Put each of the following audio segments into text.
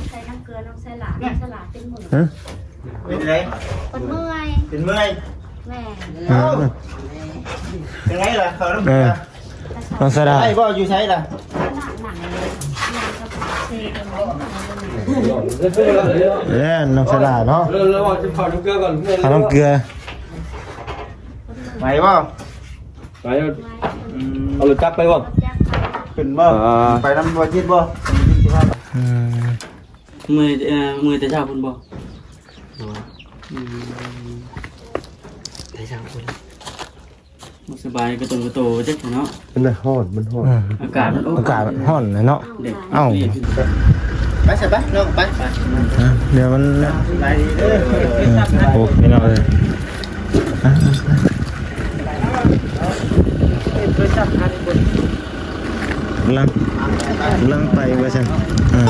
ໃສ່ນ້ຳເກືອນ້ອງສາລາ ນ້ອງສາລາເປັນເມື່ອຍ ຮະ ເປັນໃດ? ເພິ່ນເມື່ອຍ ເປັນເມື່ອຍ ແມ່ນ ເອົ້າ ເອີ ຈັ່ງໃດລະ ເຂົ້ານ້ຳເກືອ ເອີ ນ້ອງສາລາ ໄດ້ບໍ່? ຢູ່ໃສລະ? ເອີ ນ້ອງສາລາເນາະ ເຂົ້ານ້ຳເກືອ ໄຫວບໍ່? ໄປ ອືມ ເອົາລົດຈັກໄປບໍ່? ຂຶ້ນບໍ່? ອ່າ ໄປນຳບໍ່ຈິດບໍ່? ອືມ ເມື່ອຍ ເອີ ເມື່ອຍແຕ່ເຊົ້າພຸ້ນບໍ່? ອືມ ແຕ່ເຊົ້າພຸ້ນ ບໍ່ສະບາຍ ກະຕົງກະໂຕຈັກເນາະ ມັນຮ້ອນ ມັນຮ້ອນ ອືມ ອາກາດມັນ ອາກາດມັນຮ້ອນແຫຼະເນາະ ເອົ້າ ໄປຊະ ໄປນ້ອງ ໄປ ໄປ ອ່ະ ດຽວມັນ ສະບາຍດີເດີ ເອີ ໂອ້ ພີ່ນ້ອງເອີຍ ອ່ະ ໂທລະສັບ ກຳລັງ ກຳລັງໄປວ່າຊັ້ນ ເອີ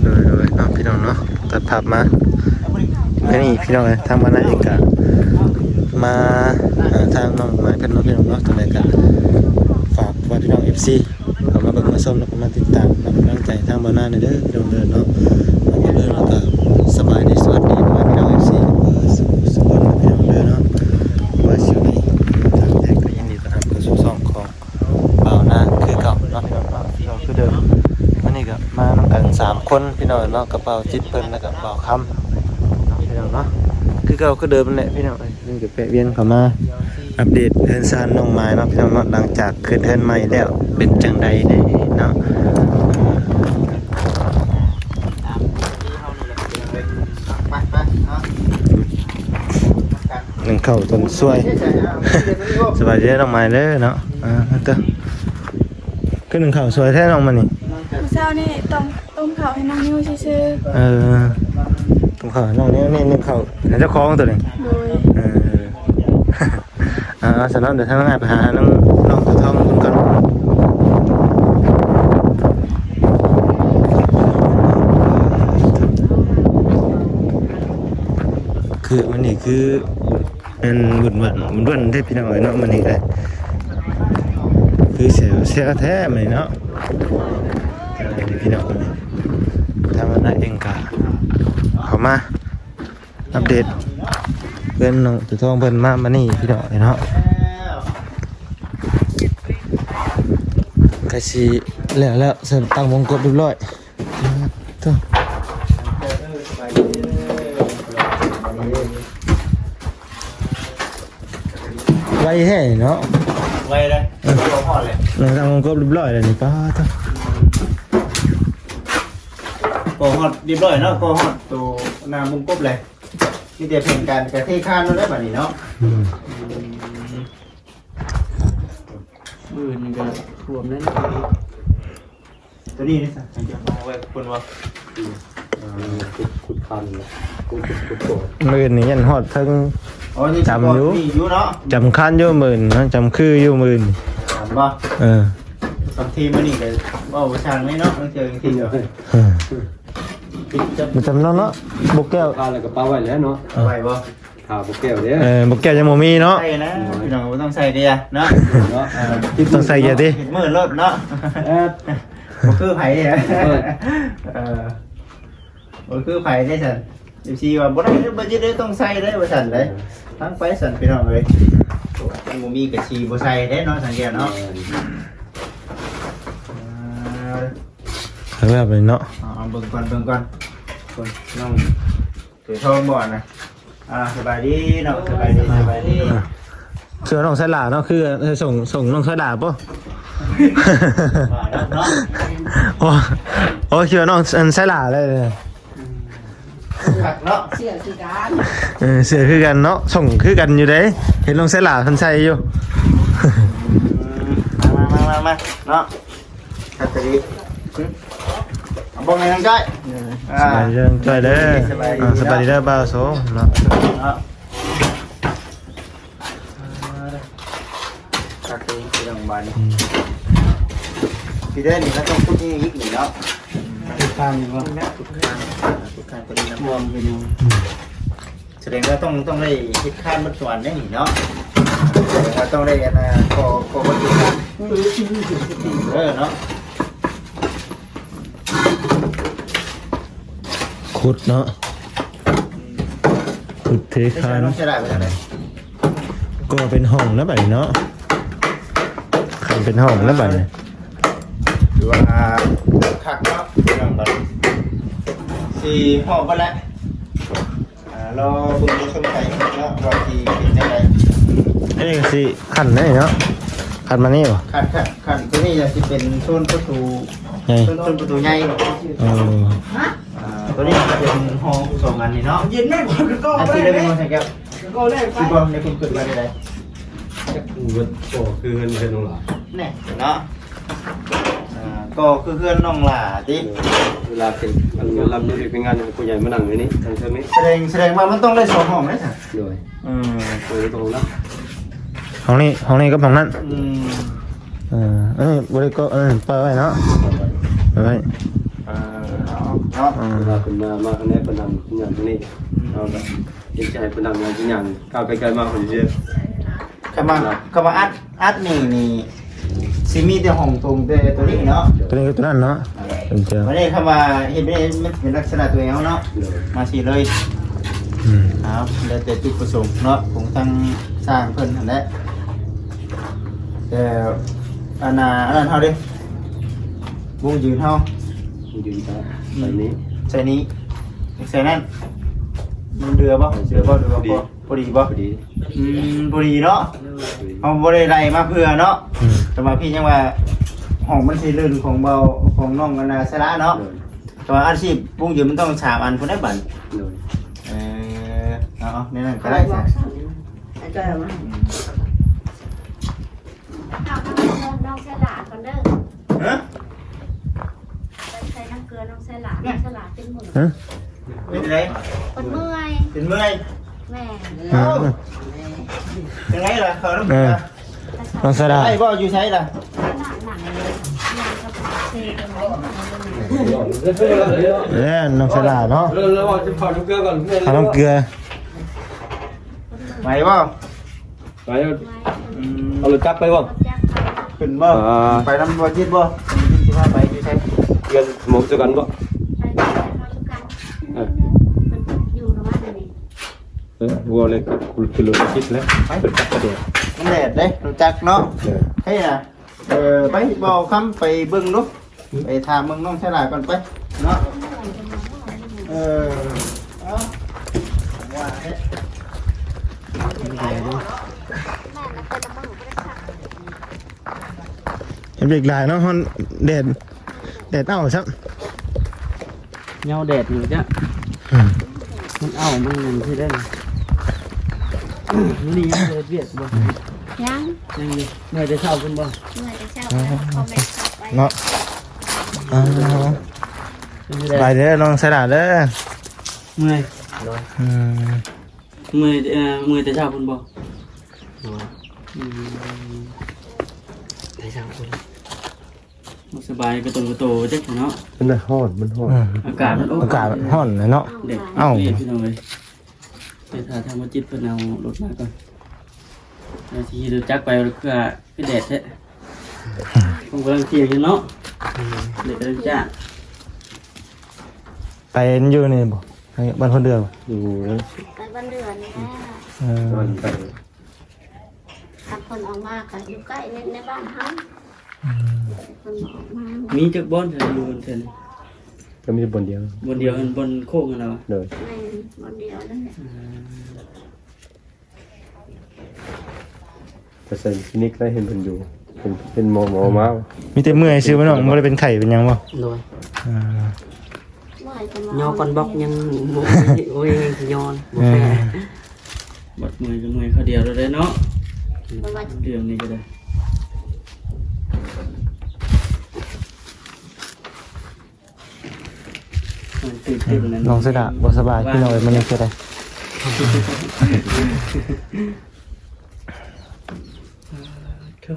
ໂດຍ ໂດຍ ເນາະ ພີ່ນ້ອງເນາະ ຕັດພາບມາ ອັນນີ້ພີ່ນ້ອງເອີຍ ທາງບ້ານນາເອງກະມາຫາທາງນ້ອງໝາຍເພິ່ນເນາະ ພີ່ນ້ອງເນາະ ຈັ່ງໃດກະຝາກໄວ້ພີ່ນ້ອງເອັຟຊີ ເຂົ້າມາເບິ່ງມາຊົມ ແລ້ວກະມາຕິດຕາມໃຫ້ກຳລັງໃຈທາງບ່າວນາແດ່ເດີພີ່ນ້ອງເດີເນາະ ແລ້ວກະສະບາຍດີ ສະຫວັດດີພໍ່ແມ່ພີ່ນ້ອງເອັຟຊີ ເບິດສູ່ຜູ້ສູ່ຄົນເນາະ ພີ່ນ້ອງເດີເນາະ ວ່າຊິມີທາງໃດກະຍິນດີຕ້ອນຮັບເຂົ້າສູ່ຊ່ອງຂອງບ່າວນາຄືເກົ່າເນາະ ພີ່ນ້ອງເນາະ ຄືເດີມ ມື້ນີ້ກະມານຳກັນສາມຄົນພີ່ນ້ອງເນາະ ກະບ່າວຈິດເພິ່ນ ແລ້ວກະບ່າວຄຳ ພີ່ນ້ອງເນາະ ຄືເກົ່າຄືເດີມນັ້ນແຫຼະ ພີ່ນ້ອງເອີຍ ເພິ່ນກະແວະວຽນເຂົ້າມາອັບເດດເຮືອນຊານນ້ອງໝາຍເນາະ ພີ່ນ້ອງເນາະ ຫຼັງຈາກຂຶ້ນເຮືອນໃໝ່ແລ້ວ ເປັນຈັ່ງໃດແດ່ເນາະ ໜຶ້ງເຂົ້າຕົ້ມຊ່ວຍ ສະບາຍດີເດີນ້ອງໝາຍເດີເນາະ ອ່າ ເດີ ຄືໜຶ້ງເຂົ້າຊ່ວຍແທ້ນ້ອງມື້ນີ້ ມື້ເຊົ້ານີ້ຕົ້ມ ຕົ້ມເຂົ້າໃຫ້ນ້ອງນິວຊື່ໆ ເອີ ຕົ້ມເຂົ້າໃຫ້ນ້ອງນິວນີ້ ໜຶ້ງເຂົ້າໃຫ້ເຈົ້າຂອງໂຕນີ້ ໂດຍ ເອີ ອ່າ ສະນັ້ນດຽວທາງໜ້າໄປຫານ້ອງ ນ້ອງຕົວທອງເພິ່ນກ່ອນ ຄືມື້ນີ້ຄື ແມ່ນວຸ້ນວານ ວຸ້ນວານເດ້ພີ່ນ້ອງເອີຍເນາະ ມື້ນີ້ກະຄືແຊວແຊວແທ້ມື້ນີ້ເນາະ ພີ່ນ້ອງ ທາງຫັ້ນນະເອງກະເຂົ້າມາອັບເດດເພື່ອນນ້ອງຕົວທອງເພິ່ນມາມື້ນີ້ພີ່ນ້ອງເອີຍເນາະ ໃກ້ຊິແລ້ວແລ້ວ ຕັ້ງວົງກົບຮຽບຮ້ອຍ. ໂອ້ ໄວແທ້ເນາະ ໄວເດ້ ເອີ ກໍຮອດແລ້ວ ຫຼັງຈາກມັນກົບຮຽບຮ້ອຍແລ້ວນີ້ ປ້າດໂທ້ ກໍຮອດຮຽບຮ້ອຍເນາະ ກໍຮອດໂຕໜ້າມຸງກົບແລ້ວ ມີແຕ່ແຜນການກະເທຄານເນາະ ບາດນີ້ເນາະ ອືມ ມື້ອື່ນນີ້ກະຖ້ວມແລ້ວເນາະ ໂຕນີ້ເດ້ ເອົາໄວ້ພຸ້ນບໍ່ ອືມ ຂຸດ ຂຸດຄັນ ຂຸດ ຂຸດ ຂຸດ ມື້ອື່ນນີ້ຍັນຮອດເທິງ ອໍ ຈຳຢູ່ ມີຢູ່ເນາະ ຈຳຄັນຢູ່ມື້ອື່ນເນາະ ຈຳຄືຢູ່ມື້ອື່ນ ຈຳບໍ່ ເອີ ບາງທີມື້ນີ້ກະເວົ້າບໍ່ຊ່າງເລີຍເນາະ ບາງເທື່ອບາງທີກະ ເອີ ບໍ່ຈຳເນາະ ເນາະ ບົກແກ້ວ ຄາແລ້ວກະປະໄວ້ແລ້ວເນາະ ເອົາໄວ້ບໍ່? ຖ້າບໍ່ແກ້ວເດ້ ເອີ ບໍ່ແກ້ວຍັງບໍ່ມີເນາະ ໃສ່ນະ ພີ່ນ້ອງບໍ່ຕ້ອງໃສ່ເກຍເນາະ ເນາະ ເອີ ຕ້ອງໃສ່ເກຍຕິ ເຮັດມືໂລດເນາະ ເອີ ບໍ່ຄືໃຜເດ້ ເອີ ບໍ່ຄືໃຜເດ້ຊັ້ນ ເອັຟຊີວ່າບໍ່ໄດ້ເດີ ບໍ່ຈິດເດີ ຕ້ອງໃສ່ເດ້ວ່າຊັ້ນເດ້ ຟັງໄປຊັ້ນພີ່ນ້ອງເອີຍ ໂອ້ ຍັງບໍ່ມີກະຊິບໍ່ໃສ່ເດ້ເນາະ ສັງເກດເນາະ ເອີ ເອົາແບບນີ້ເນາະ ເອົາ ເບິ່ງກ່ອນ ເບິ່ງກ່ອນ ເບິ່ງນ້ອງ ຖືທອງບໍ່ນະ ອ່າ ສະບາຍດີເນາະ ສະບາຍດີ ສະບາຍດີ ອ່າ ຄືນ້ອງສາລາເນາະ ຄື ເອີ ສົ່ງ ສົ່ງນ້ອງສາລາບໍ່ ວ່າແລ້ວເນາະ ໂອ້ ໂອ້ ຄືນ້ອງ ອັນ ສາລາເລີຍ ຄັກເນາະ ເສື້ອຄືກັນ ເອີ ເສື້ອຄືກັນເນາະ ສົ່ງຄືກັນຢູ່ເດ້ ເຫັນນ້ອງສາລາເພິ່ນໃສ່ຢູ່ ມາ ມາ ມາ ມາ ເນາະ ຄັກກະດີ ເອົາເບິ່ງໃຫ້ນ້ອງຈ້ອຍ ອ່າ ສະບາຍດີນ້ອງຈ້ອຍເດີ ສະບາຍດີ ອ່າ ສະບາຍດີເດີ ເນາະ ບ່າວໂສງເນາະ ເນາະ ຄັກກະດີພີ່ນ້ອງບາດນີ້ ອືມ ເດີນີ້ ເຮົາຕ້ອງຂຸດນີ້ອີກນີ້ເນາະ ຂຸດຄານນີ້ບໍ່? ຂຸດຄານ ຂຸດຄານຕົວນີ້ນຳ ລວມໄປຢູ່ ສະແດງວ່າຕ້ອງ ຕ້ອງໄດ້ເຮັດຄານໝົດສ່ວນເດ້ນີ້ເນາະ ແຕ່ວ່າຕ້ອງໄດ້ອັນນ່າ ຂໍ ຂໍເບິ່ງຢູ່ ເອີ ເນາະ ຂຸດເນາະ ຂຸດເທຄານ ໃຊ້ໄດ້ບໍ່? ກໍເປັນຫ້ອງແລ້ວບັດນີ້ເນາະ ຄັນເປັນຫ້ອງແລ້ວບັດນີ້ ຖືວ່າຄັກເນາະ ພີ່ນ້ອງ ບັດນີ້ຊິຮອບເບິດແລ້ວ ອ່າ ລໍເບິ່ງຜູ້ຊົມໄທເນາະ ວ່າຊິເປັນຈັ່ງໃດ ອັນນີ້ກໍຊິຂັ້ນໄດ້ເນາະ ຂັ້ນມານີ້ບໍ່? ຂັ້ນ ຂັ້ນ ຂັ້ນ ຕົວນີ້ຈະຊິເປັນໂຊນປະຕູໃຫຍ່ ໂຊນ ໂຊນປະຕູໃຫຍ່ ເອີ ອ່າ ຕົວນີ້ຈະເປັນຫ້ອງສອງອັນນີ້ເນາະ ເຢັນແມ່ນບໍ່? ກໍ ອັນ ໄດ້ ທີ່ໄດ້ ບໍ່ ໃສ່ແກ້ວ ກໍໄດ້ ຄືບໍ່ ໃນຄວາມຄິດວ່າໄດ້ ຈັກເບິດ ກໍຄືເຮືອນ ເຮືອນນ້ອງຫຼ້າ ແນ່ເນາະ ອ່າ ກໍຄືເຮືອນນ້ອງຫຼ້າຕິ ເວລາເປັນ ອັນເວລາມີວຽກມີງານ ຜູ້ໃຫຍ່ມານັ່ງຢູ່ນີ້ ທາງເທິງນີ້ ສະແດງ ສະແດງວ່າມັນຕ້ອງໄດ້ສອງຫ້ອງເດ້ ໂດຍ ເອີ ເອີ ຕ້ອງນະ ຫ້ອງນີ້ ຫ້ອງນີ້ກັບຫ້ອງນັ້ນ ອືມ ເອີ ອັນນີ້ບໍ່ໄດ້ກໍ ເອີ ເປີດໄວ້ເນາະ ເປີດໄວ້ ເອີ ເອົາເນາະ ເວລາເພິ່ນມາ ມາທາງໃນເພິ່ນນັ່ງຢູ່ທາງນີ້ ເຮົາກໍ ເຮັດໃຫ້ເພິ່ນນັ່ງ ຍ່າງ ຍ່າງກ້າວໄກໆມາເພິ່ນຊິ ຄຳວ່າ ຄຳວ່າອັດ ອັດນີ້ ນີ້ຊິມີແຕ່ຫ້ອງໂຖງແຕ່ຕົວນີ້ເນາະ ຕົວນີ້ກັບຕົວນັ້ນເນາະ ເອີ ເປັນເຈົ້າ ບັດນີ້ຄຳວ່າເຮັດແບບນີ້ ມັນເປັນລັກສະນະຕົວ ເອົາເນາະ ມາຊີ້ເລີຍ ອືມ ເອົາ ແລ້ວແຕ່ຈຸດປະສົງເນາະ ຂອງທາງຊ່າງເພິ່ນຫັ້ນແຫຼະ ແຕ່ອັນນ່າ ອັນນັ້ນເຮົາເດ້ ວົງຢືນເຮົາ ວົງຢືນກໍໃສ່ນີ້ ໃສ່ນີ້ ໃສ່ນັ້ນ ມັນເຫຼືອບໍ່? ເຫຼືອບໍ່ ຫຼືວ່າພໍ? ພໍດີບໍ່? ພໍດີ ອືມ ພໍດີເນາະ ເຮົາບໍ່ໄດ້ໄລ່ມາເພື່ອເນາະ ອືມ ແຕ່ວ່າພີ່ຍັງວ່າຫ້ອງມັນຊິລື່ນຂອງເບົາ ຂອງນ້ອງອັນນ່າ ສະຫຼາເນາະ ໂດຍ ແຕ່ວ່າອັນຊີ້ວົງຢືນມັນຕ້ອງສາມອັນພຸ້ນແຫຼະບັດ ໂດຍ ເອີ ເອົາ ເອົາ ແນວນັ້ນກໍໄດ້ຊະ ໃຫ້ຈ່ອຍເອົາມາ ອືມ ເອົານ້ອງ ນ້ອງສະຫຼາກ່ອນເດີ ຮະ? ໄປໃສ່ນ້ຳເກືອນ້ອງສະຫຼາ ນ້ອງສະຫຼາເປັນມື້ ຮະ? ເປັນໃດ? ເພິ່ນເມື່ອຍ ເປັນເມື່ອຍ ແມ່ນ ເອີ ເອົ້າ ຈັ່ງໃດລະ ເຂົ້ານ້ຳເກືອ ເອີ ນ້ອງສະຫຼາ ໄດ້ບໍ່? ຢູ່ໃສລະ? ແມ່ນ ນ້ອງສະຫຼາເນາະ ເອີ ເຂົ້ານ້ຳເກືອກ່ອນ ເຂົ້ານ້ຳເກືອ ໄປບໍ່? ໄປ ອືມ ເອົາລົດຈັກໄປບໍ່? ຂຶ້ນບໍ່? ອ່າ ໄປນຳບໍ່ຈິດບໍ່? ຊິພາໄປຢູ່ໃສ? ເຮືອນໝົກຄືກັນບໍ່? ໄປນຳໝົກຄືກັນ ເອີ ເພິ່ນຢູ່ລະຫວ່າງນີ້ ເອີ ເວົ້າເລີຍ ຂຶ້ນລົດຈິດແລ້ວ ໄປ ເພິ່ນຈັກກະແດດ ມັນແດດເດ້ ລົດຈັກເນາະ ເອີ ເຮີ້ຍນະ ເອີ ໄປບໍ່ຄຳ ໄປເບິ່ງດູ. ໄປຖາມເບິ່ງນ້ອງສາລາກ່ອນໄປເນາະ ເອີ ເອົາ ເຮັດວຽກຫຼາຍເນາະ ຮ້ອນແດດ ແດດເອົາຊ້ຳ ເຫງົາແດດຢູ່ຈ້ະ ອືມ ມັນເອົາ ມັນຫຍັງຊິໄດ້ ມື້ນີ້ຍັງບໍ່ໄດ້ເຮັດວຽກບໍ່? ຍັງ ຍັງຢູ່ ເມື່ອຍແຕ່ເຊົ້າພຸ້ນບໍ່? ເມື່ອຍແຕ່ເຊົ້າ ເອີ ພໍ່ແມ່ເຂົ້າໄປເນາະ ອ່າ ສະບາຍເດີນ້ອງສາລາເດີ ເມື່ອຍ ອືມ ເມື່ອຍ ເອີ ເມື່ອຍແຕ່ເຊົ້າພຸ້ນບໍ່? ໂດຍ ອືມ ແຕ່ເຊົ້າພຸ້ນ ບໍ່ສະບາຍກະຕົນກະໂຕຈັກເນາະ ມັນຮ້ອນ ມັນຮ້ອນ ອືມ ອາກາດມັນ ອາກາດມັນຮ້ອນແຫຼະເນາະ ເດັກ ເອົ້າ ເດັກພີ່ນ້ອງເອີຍ ໄປຖ້າທາງໝໍຈິດເພິ່ນເອົາລົດມາກ່ອນ ແລ້ວຊິຂີ່ລົດຈັກໄປ ຄື ຄືແດດແທ້ ຄົງກຳລັງທ່ຽງຢູ່ເນາະ ເດັກກຳລັງຈ້າ ໄປຢູ່ນີ້ບໍ່? ໄປບ້ານຄົນເດືອນບໍ່? ຢູ່ນະ ໄປບ້ານເດືອນນີ້ແຫຼະ ເອີ ຄັນເພິ່ນອອກມາກະຢູ່ໃກ້ໃນ ໃນບ້ານເຮົາ ອືມ ເພິ່ນອອກມາ ມີຈັກບ່ອນແຖວຢູ່ແຖວນີ້? ກະມີບ່ອນດຽວ ບ່ອນດຽວຫັ້ນ ບ່ອນໂຄ້ງຫັ້ນລະວະ ໂດຍ ແມ່ນ ບ່ອນດຽວນັ້ນແຫຼະ ອືມ ໄປໃສ່ຄລີນິກໄດ້ ເຫັນເພິ່ນຢູ່ ເຫັນ ເຫັນໝໍ ໝໍມາ ມີແຕ່ເມື່ອຍຊື່ບໍ່ນ້ອງ ບໍ່ໄດ້ເປັນໄຂ້ເປັນຫຍັງບໍ່? ໂດຍ ອ່າ ຍໍກ່ອນບອກ ຍັງ ໂອ້ຍ ຍ້ອນບໍ່ແພ້ ເອີ ບາດເມື່ອຍກະເມື່ອຍຄາວດຽວໂລດເດ້ເນາະ ເລື່ອງນີ້ກະໄດ້ ມັນຕື່ນເຕັ້ນນັ້ນ ນ້ອງສາລາບໍ່ສະບາຍ ພີ່ນ້ອງເອີຍ ມື້ນີ້ກະໄດ້ ອ່າ ໂທ້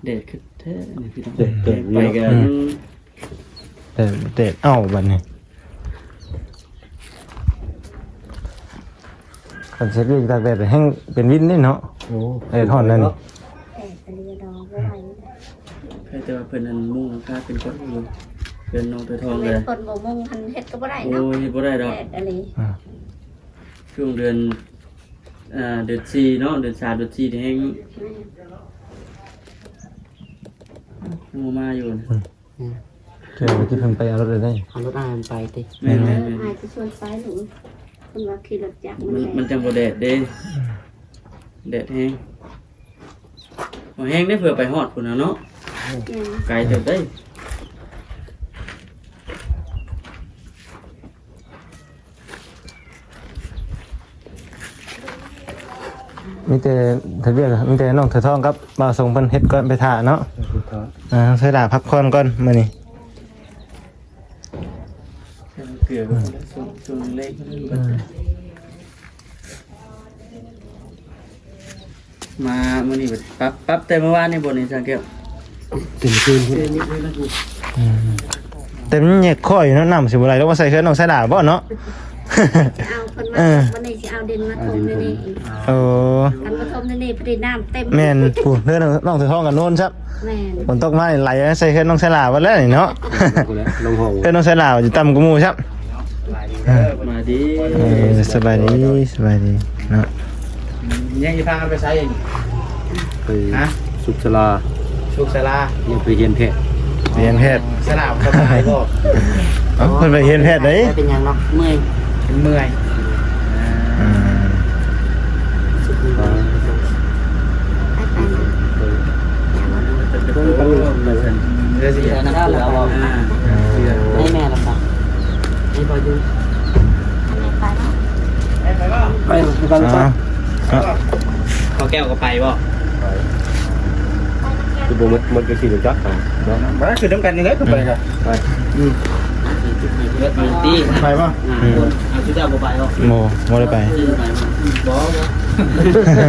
ແດດຄັກແທ້ນີ້ພີ່ນ້ອງ ແດດ ແດດ ໄປກໍ ອືມ ແດດ ແດດເອົາບັດນີ້ ຄັນເຮັດວຽກຕາກແດດແຮງເປັນວິນເດ້ເນາະ. ໂອ້ ແດດຮ້ອນນັ້ນ ແດດອັນນີ້ດອກບໍ່ໄຫວ ໃຜແຕ່ວ່າເພິ່ນນັ້ນມຸງຫຼັງຄາເປັນກ້ອນຢູ່ ເຮືອນນ້ອງເສືອທອງເລີຍ ເພິ່ນບໍ່ມຸງຫັ້ນເຮັດກໍບໍ່ໄດ້ເນາະ. ໂອ້ຍ ເຮັດບໍ່ໄດ້ດອກ ແດດອັນນີ້ ອ່າ ຊ່ວງເດືອນ ອ່າ ເດືອນສີ່ເນາະ ເດືອນສາມ ເດືອນສີ່ນີ້ແຮງ ແມ່ນ ຍັງບໍ່ມາຢູ່ນະ. ອືມ ອືມ ເຈົ້າທີ່ເພິ່ນໄປເອົາລົດໄດ້ ເອົາລົດອ້າຍມັນໄປຕິ. ແມ່ນໆໆ ອ້າຍຊິຊວນໄປລູກ ເພິ່ນວ່າຂີ່ລົດຈັກ ມັນ ມັນ ແດດ ມັນຈັ່ງບໍ່ແດດເດ້ ແດດແຮງ ບໍ່ແຮງເດ້ ເພື່ອໄປຮອດພຸ້ນນະເນາະ. ແມ່ນ ໄກເຕີບເດ້. ມີແຕ່ເຮັດວຽກ ມີແຕ່ນ້ອງເສືອທອງກັບບ່າວສົງເພິ່ນເຮັດກ່ອນໄປຖ້າເນາະ. ເອີ ເອີ ໃສ່ຫຼ້າພັກຜ່ອນກ່ອນມື້ນີ້ ເກືອ ອືມ ຊ່ວງ ຊ່ວງເລັກ ອືມ ມາມື້ນີ້ບັດປັບ ປັບແຕ່ມື້ວານນີ້ບໍ່ນີ້ ຊ່າງແກ້ວ? ຕື່ນຄືນພຸ້ນ ອືມ ແຕ່ມັນແຍກຂ້ອຍເນາະ ນ້ຳຊິບໍ່ໄຫຼ ລະວ່າໃສ່ເຮືອນນ້ອງສາລາບໍ່ເນາະ. ເອົາເພິ່ນມາ ເອີ ວັນນີ້ຊິເອົາດິນມາຖົມໃນນີ້ອີກ. ໂອ້ ຄັນມາຖົມໃນນີ້ພໍດີນ້ຳເຕັມ. ແມ່ນ ຜູ້ເຮືອນນ້ອງເສືອທອງກັນໂນນຊະ. ແມ່ນ ຝົນຕົກມານີ້ໄຫຼໃສ່ເຮືອນນ້ອງສາລາເບິດແລ້ວນີ້ເນາະ. ເຮືອນນ້ອງສາລາຢູ່ຕ່ຳກວ່າໝູ່ຊະ. ສະບາຍດີເດີ ສະບາຍດີ ເອີ ສະບາຍດີ ສະບາຍດີເນາະ. ຍັງຊິພາກັນໄປໃສອີກ? ໄປ ຮະ? ສຸກສາລາ ສຸກສາລາ ຍັງໄປຮຽນແພດ ຮຽນແພດ. ສາລາສະບາຍບໍ່? ເອົ້າ ເພິ່ນໄປຮຽນແພດເດ້. ເປັນຫຍັງເນາະ? ເມື່ອຍ ເປັນເມື່ອຍ. ອືມ ໄປ ໄປນະ ເດີຊິໃສ່ນ້ຳເກືອບໍ່? ໃຫ້ແມ່ລະປະ ໃຫ້ບໍ່ຢູ່ ໄປນຳກັນ. ເອົາ ເອົາ ພໍ່ແກ້ວກໍໄປບໍ່? ຄືບໍ່ໝົດ ໝົດກໍຂີ່ລົດຈັກໄປເນາະ. ມາຂຶ້ນນຳກັນນີ້ແຫຼະ ຂຶ້ນໄປກໍໄປ. ອືມ ໄປບໍ່? ອືມ ເອົາ ເຈົ້າບໍ່ໄປບໍ່? ບໍ່ ບໍ່ໄດ້ໄປ. ບໍ່ ບໍ່ ໄ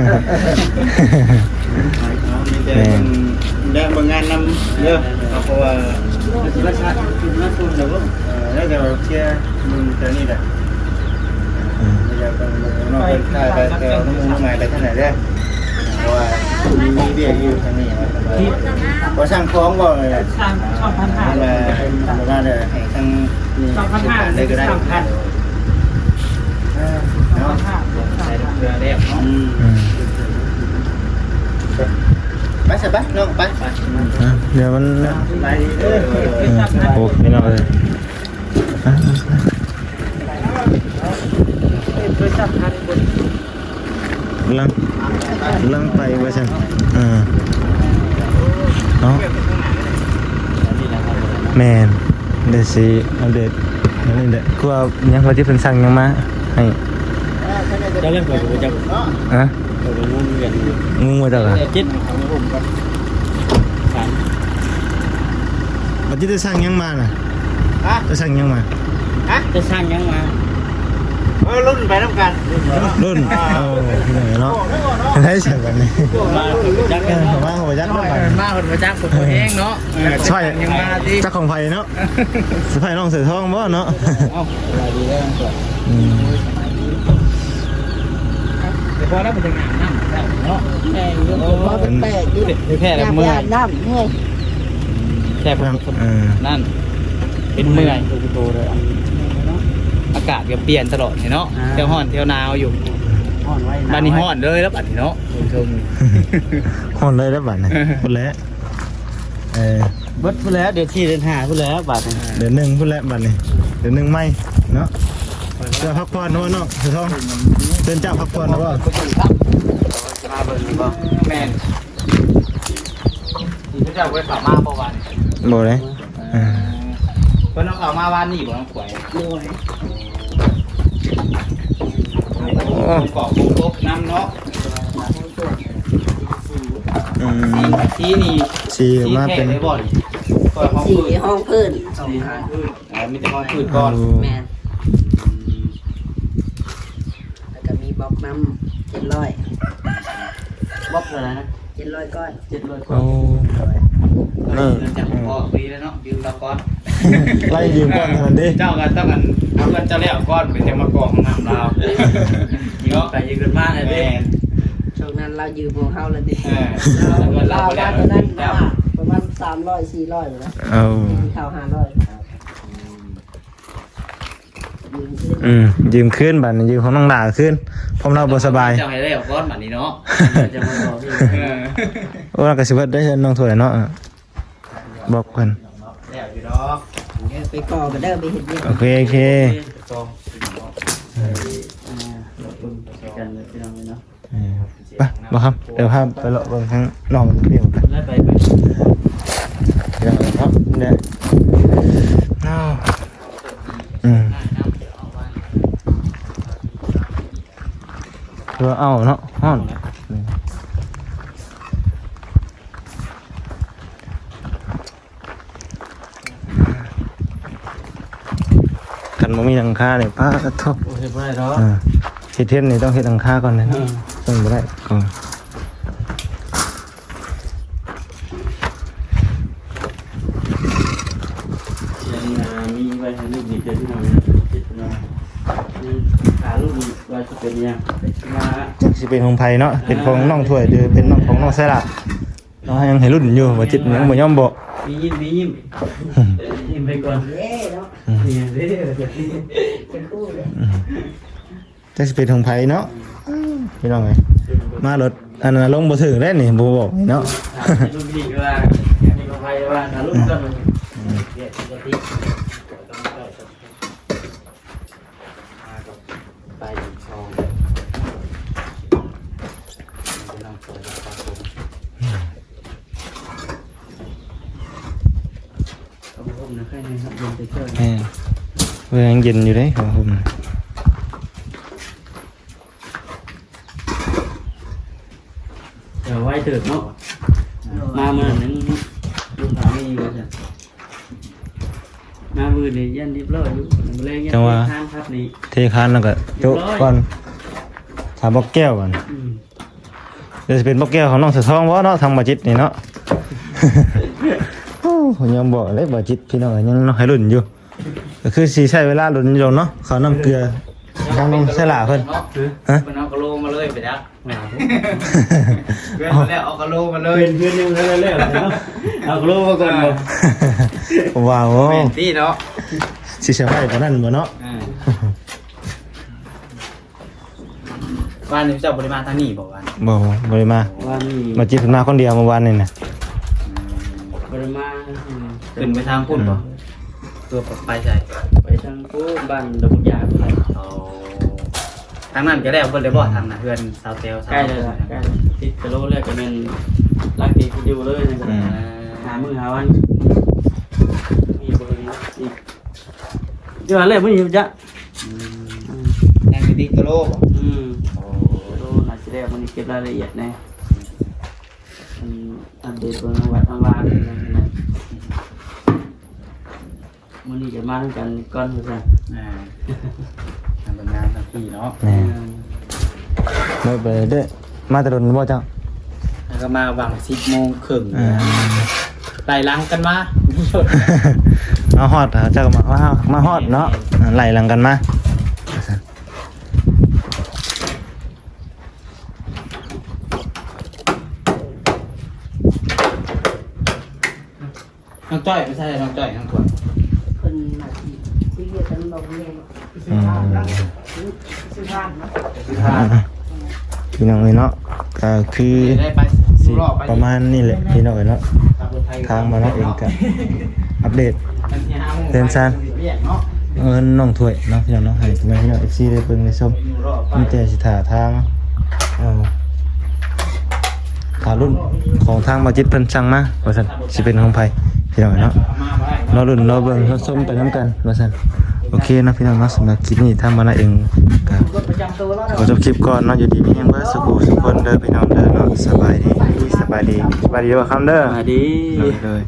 ປເນາະ ມີແຕ່ ແມ່ນ ແລະເບິ່ງງານນຳເດີ ເພາະວ່າ ເອີ ແລ້ວແຕ່ວ່າເຄຍ ອືມ ແຖວນີ້ແຫຼະ. ອືມ ຢາກເບິ່ງນ້ອງເພິ່ນຂາຍໄປແຖວນ້ຳມູນ້ຳໝາຍໄປທາງໃດເດີ ເພາະວ່າມີ ມີວຽກຢູ່ທາງນີ້. ບໍ່ສັ່ງຂອງບໍ່? ສອງພັນຫ້າ ມາເດີ ໃຫ້ທາງນີ້ ສອງພັນຫ້າ ເດີກໍໄດ້ ສາມພັນ ເອີ ເນາະ ໃສ່ເຄືອແລ້ວເນາະ. ອືມ ອືມ ໄປຊະ ໄປນ້ອງ ໄປ ໄປ. ອ່ະ ດຽວມັນ ໄປເດີ ເອີ ໂອ້ ພີ່ນ້ອງເອີຍ. ອ່ະ ກຳລັງ ກຳລັງໄປວ່າຊັ້ນ. ເອີ ເນາະ ແມ່ນ ດຽວຊິອັບເດດອັນນີ້ແຫຼະ. ຄືວ່າຫຍັງ ວ່າຊິເພິ່ນສັ່ງຫຍັງມາໃຫ້ ເຈົ້າເລື່ອງຂ້ອຍກໍບໍ່ຈັກ. ຮະ? ຂ້ອຍກໍງົງຄືກັນ ງົງວ່າເຈົ້າກະ ເຈັດ ວ່າຊິໄດ້ສັ່ງຫຍັງມານະ? ຮະ? ໄດ້ສັ່ງຫຍັງມາ? ຮະ? ໄດ້ສັ່ງຫຍັງມາ? ເອີ ລຸ້ນໄປນຳກັນ ລຸ້ນ ລຸ້ນ. ເອີ ເນາະ ໄດ້ສັ່ງກັນນີ້ ມາບໍ່ຈັກ ເອີ ມາບໍ່ຈັກນຳກັນ ມາບໍ່ຈັກ ບໍ່ແຮງເນາະ. ເອີ ສະພາຍ ຍັງມາຕິ ຈັກຂອງໃຜເນາະ? ສະພາຍນ້ອງເສືອທອງບໍ່ເນາະ? ເອົ້າ ສະບາຍດີເດີ. ອືມ ແຕ່ພໍແລ້ວມັນຈະງາມນຳເນາະ. ແມ່ນຢູ່ ໂອ້ ແປກຢູ່ ແຄ່ແບບເມື່ອຍ ແຄ່ແບບ ເອີ ນັ້ນ ເປັນເມື່ອຍ ອາກາດກໍປ່ຽນຕະຫຼອດເນາະ. ອ່າ ແຖວຮ້ອນແຖວໜາວຢູ່ ຮ້ອນໄວ ບາດນີ້ຮ້ອນເລີຍແລ້ວບາດນີ້ເນາະ. ຮ້ອນເລີຍແລ້ວບາດນີ້ ພຸ້ນແຫຼະ. ເອີ ເບິດພຸ້ນແຫຼະ ເດືອນສີ່ເດືອນຫ້າພຸ້ນແຫຼະບາດນີ້ ເດືອນໜຶ່ງພຸ້ນແຫຼະບາດນີ້ ເດືອນໜຶ່ງໃໝ່ເນາະ. ເພື່ອພັກຜ່ອນເນາະນ້ອງເສືອທອງ ເຊີນເຈົ້າພັກຜ່ອນເນາະ. ຈະມາເບິ່ງນີ້ບໍ່? ແມ່ນ ທີ່ເຈົ້າບໍ່ໄດ້ເຂົ້າມາບໍ່ວານນີ້? ບໍ່ເດ້. ເອີ ເອີ ເພິ່ນເອົາເຂົ້າມາວານນີ້ບໍ່ນ້ອງຂວາຍ? ໂດຍ ໂອ້ ກອກຄົບນຳເນາະ. ອືມ ສີ ສີນີ້ ສີ ສີ ມາເປັນ ແທ້ລຍບໍ່ນີ້? ສີຫ້ອງພື້ນ ສອງຫ້ອງພື້ນ. ອ່າ ມີແຕ່ຫ້ອງພື້ນກ່ອນ. ໂອ້ ແມ່ນ ອືມ ແລ້ວກໍມີບລັອກນຳ ເຈັດຮ້ອຍ ບລັອກເທົ່າໃດນະ? ເຈັດຮ້ອຍກ້ອນ ເຈັດຮ້ອຍກ້ອນ ໂອ້ ເອີ ເງິນຈາກພໍ່ ອືມ ດີແລ້ວເນາະ ຢືມລາວກ່ອນ ໄລ່ຢືມກ່ອນເທົ່ານັ້ນເດ້ ເຈົ້າກໍຕ້ອງອັນ ເອົາເຮືອນເຈົ້າແລ້ວກ່ອນ ໄປຈັ່ງມາກໍ່ຫ້ອງນ້ຳລາວ ເນາະ ໄປຢືມເງິນມາແລ້ວເດ້ ແມ່ນ ຊ່ວງນັ້ນລາວຢືມຂອງເຮົາແລ້ວຕິ ເອີ ລາວ ລາວວ່າຕອນນັ້ນ ເຈົ້າ ປະມານສາມຮ້ອຍ ສີ່ຮ້ອຍພຸ້ນນະ ເອົາ ກິນເຂົ້າຫ້າຮ້ອຍ ອືມ ຢືມຄືນ ບາດນີ້ຢືມຂອງນ້ອງດາຄືນ ເພາະລາວບໍ່ສະບາຍ ເຈົ້າໃຫ້ແລ້ວກ່ອນບາດນີ້ເນາະ ຈະມາຕໍ່ອີກ ເອີ ໂອ້ ລາວກໍຊິເບິດໄດ້ເຮືອນນ້ອງຖ້ວຍເນາະ ບອກເພິ່ນ ແລ້ວຢູ່ດອກ ເອີ ໄປກໍ່ກັນເດີ ໄປເຮັດວຽກ ໂອເຄ ໂອເຄ ໄປຕໍ່ ອ່າ ເບິ່ງກັນເດີພີ່ນ້ອງເນາະ. ເອີ ໄປ ບໍ່ຄຳ ດຽວພາໄປເລາະເບິ່ງທາງນອກເດີ ໄປ ໄປ ໄປ ເດີເນາະ ເດີ ເອົາ ອືມ ເອີ ເອົາເນາະ ຮ້ອນ ຄັນບໍ່ມີຫຼັງຄານີ້ ປາດໂທ້ ໂອ້ ເຮັດບໍ່ໄດ້ດອກ ເອີ ເຮັດເຮືອນນີ້ຕ້ອງເຮັດຫຼັງຄາກ່ອນເດ້ ເອີ ເຊິ່ງບໍ່ໄດ້ ເອີ ຍັງ ອ່າ ມີໄວ້ໃຫ້ລູກນີ້ເດີພີ່ນ້ອງເນາະ ເຮັດເນາະ ອືມ ຖ້າລູກນີ້ວ່າຊິເປັນຫຍັງ ມາ ຈັກຊິເປັນຂອງໃຜເນາະ ເປັນຂອງນ້ອງຖ້ວຍ ຫຼືເປັນນ້ອງ ຂອງນ້ອງໄຊລະ. ເນາະ ຍັງໃຫ້ລຸ້ນຢູ່ ບໍ່ຈິດຍັງບໍ່ຍອມບອກ ມີຍິ້ມ ມີຍິ້ມ ຍິ້ມໄປກ່ອນ ເດ້ເນາະ ອືມ ເດ້ ອືມ ຈັກຊິເປັນຂອງໃຜເນາະ ອືມ ພີ່ນ້ອງເອີຍ ມາລົດ ອັນນັ້ນລົງບໍ່ເຖິງແລ້ວນີ້ ບໍ່ບອກນີ້ເນາະ ລຸ້ນນີ້ວ່າ ອັນນີ້ຂອງໃຜວ່າ ຖ້າລຸ້ນກ່ອນ ອືມ ອືມ. ແມ່ນ ເບິ່ງຍັງເຢັນຢູ່ເດ້ ຜ້າຫົ່ມ ແຕ່ໄວເຕີບເນາະ ມາມື້ນັ້ນຍັງຢູ່ ລູກຄ້າມີຢູ່ວ່າຊັ້ນ. ມາມື້ນີ້ຢ້ານຮຽບຮ້ອຍຢູ່ ມື້ແລງຍັງ ຈັ່ງວ່າ ເທຄານຄັບນີ້ ເທຄານແລ້ວກໍໂຈະກ່ອນ ເຮັດຮ້ອຍ ຖ້າບອກແກ້ວບັດນີ້ ອືມ ດຽວຊິເປັນບອກແກ້ວຂອງນ້ອງສາວທອງບໍ່ເນາະ ທາງບ່າວຈິດນີ້ເນາະ ໂອ້ ຍັງບອກເດ້ບ່າວຈິດ ພີ່ນ້ອງ ຍັງເນາະ ໃຫ້ລຸ້ນຢູ່ ກໍຄືຊິໃຊ້ເວລາດົນຢູ່ດອກເນາະ ເຂົ້ານ້ຳເກືອ ທາງນ້ອງໄຊລະເພິ່ນ ຮະ ເພິ່ນເອົາກະໂຫຼມາເລີຍໄປຈັກ ເພື່ອນແລ້ວເອົາກະໂຫຼມາເລີຍ ເພື່ອນຍັງບໍ່ທັນແລ້ວເນາະ ເອົາກະໂຫຼມາກ່ອນບໍ່ ວ່າໂອ້ ແມ່ນຕິເນາະ ຊິສະໄພປານນັ້ນບໍ່ເນາະ ອ່າ ວານນີ້ເຈົ້າບໍ່ໄດ້ມາທາງນີ້ບໍ່ວານ? ບໍ່ ບໍ່ໄດ້ມາ ວານນີ້ ມາຈິດເພິ່ນມາຄົນດຽວມື້ວານນີ້ນະ ອືມ ບໍ່ໄດ້ມາ ອືມ ຂຶ້ນໄປທາງພຸ້ນບໍ່? ອືມ ຕົວໄປໃສ? ໄປທາງພຸ້ນ ບ້ານດອກຢາພຸ້ນແຫຼະ ອໍ ທາງນັ້ນກໍແລ້ວເບິດແລ້ວບໍ່? ອືມ ທາງນັ້ນເຮືອນສາວແຕວ ໃກ້ແລ້ວ ໃກ້ແລ້ວ ຕິດກະໂລແລ້ວ ກໍແມ່ນຫຼັງຕິດຢູ່ເລີຍ ອືມ ອ່າ ຫາມື້ຫາວັນ ມີບໍ່ເບິ່ງອີກ ເຈົ້າແລ້ວມື້ນີ້ຈະ ອືມ ອືມ ຍັງໄປຕິດກະໂລບໍ່? ອືມ ໂອ້ ໂອ້ ໜ້າຊິແລ້ວ ມື້ນີ້ເກັບລາຍລະອຽດແດ່ ອືມ ອັບເດດເບິ່ງວັດອາວາມ ອືມ ມື້ນີ້ຈະມານຳກັນກ່ອນວ່າຊັ້ນ ອ່າ ທາງເບິ່ງງານທາງພີ້ເນາະ ແມ່ນ ເອີ ເດີ ໄປເດີ ມາແຕ່ດົນບໍ່ເຈົ້າ? ແລ້ວກໍມາຫວ່າງສິບໂມງເຄິ່ງ ອ່າ ໄລ່ຫຼັງກັນມາ ມາຮອດ ເຈົ້າກໍມາ ມາ ມາຮອດເນາະ ອ່າ ໄລ່ຫຼັງກັນມາ ນ້ອງຈ້ອຍໄປໃສ? ນ້ອງຈ້ອຍ ນ້ອງຂວັນ ເພິ່ນໜ້າທີ່ ທີ່ວຽກກັນບໍ່ແມ່ນ ອືມ ຊື້ທານເນາະ ຊື້ທານ ພີ່ນ້ອງເອີຍເນາະ ກໍຄື ໄດ້ໄປ ຊິປະມານນີ້ແຫຼະ ພີ່ນ້ອງເອີຍເນາະ ທາງມາເນາະເອງກໍອັບເດດເຮືອນຊານ ເອີ ນ້ອງຖ້ວຍເນາະ ພີ່ນ້ອງເນາະ ໃຫ້ພໍ່ແມ່ພີ່ນ້ອງເອັຟຊີໄດ້ເບິ່ງໄດ້ຊົມ ມີແຕ່ຊິຖ້າທາງ ເອີ ຖ້າລຸ້ນຂອງທາງບ່າວຈິດເພິ່ນສັ່ງມາວ່າຊັ້ນ ຊິເປັນຂອງໃຜ ພີ່ນ້ອງເນາະ ລໍລຸ້ນລໍເບິ່ງລໍຊົມໄປນຳກັນວ່າຊັ້ນ ໂອເຄເນາະ ພີ່ນ້ອງເນາະ ສຳລັບຄລິບນີ້ທາງມານາເອງກໍຂໍຈົບຄລິບກ່ອນເນາະ ຢູ່ດີມີແຮງເບິດສູ່ຜູ້ສູ່ຄົນເດີ ພີ່ນ້ອງເດີເນາະ ສະບາຍດີ ສະບາຍດີ ສະບາຍດີບ່າວຄຳເດີ ສະບາຍດີ ໂດຍ ໂດຍ.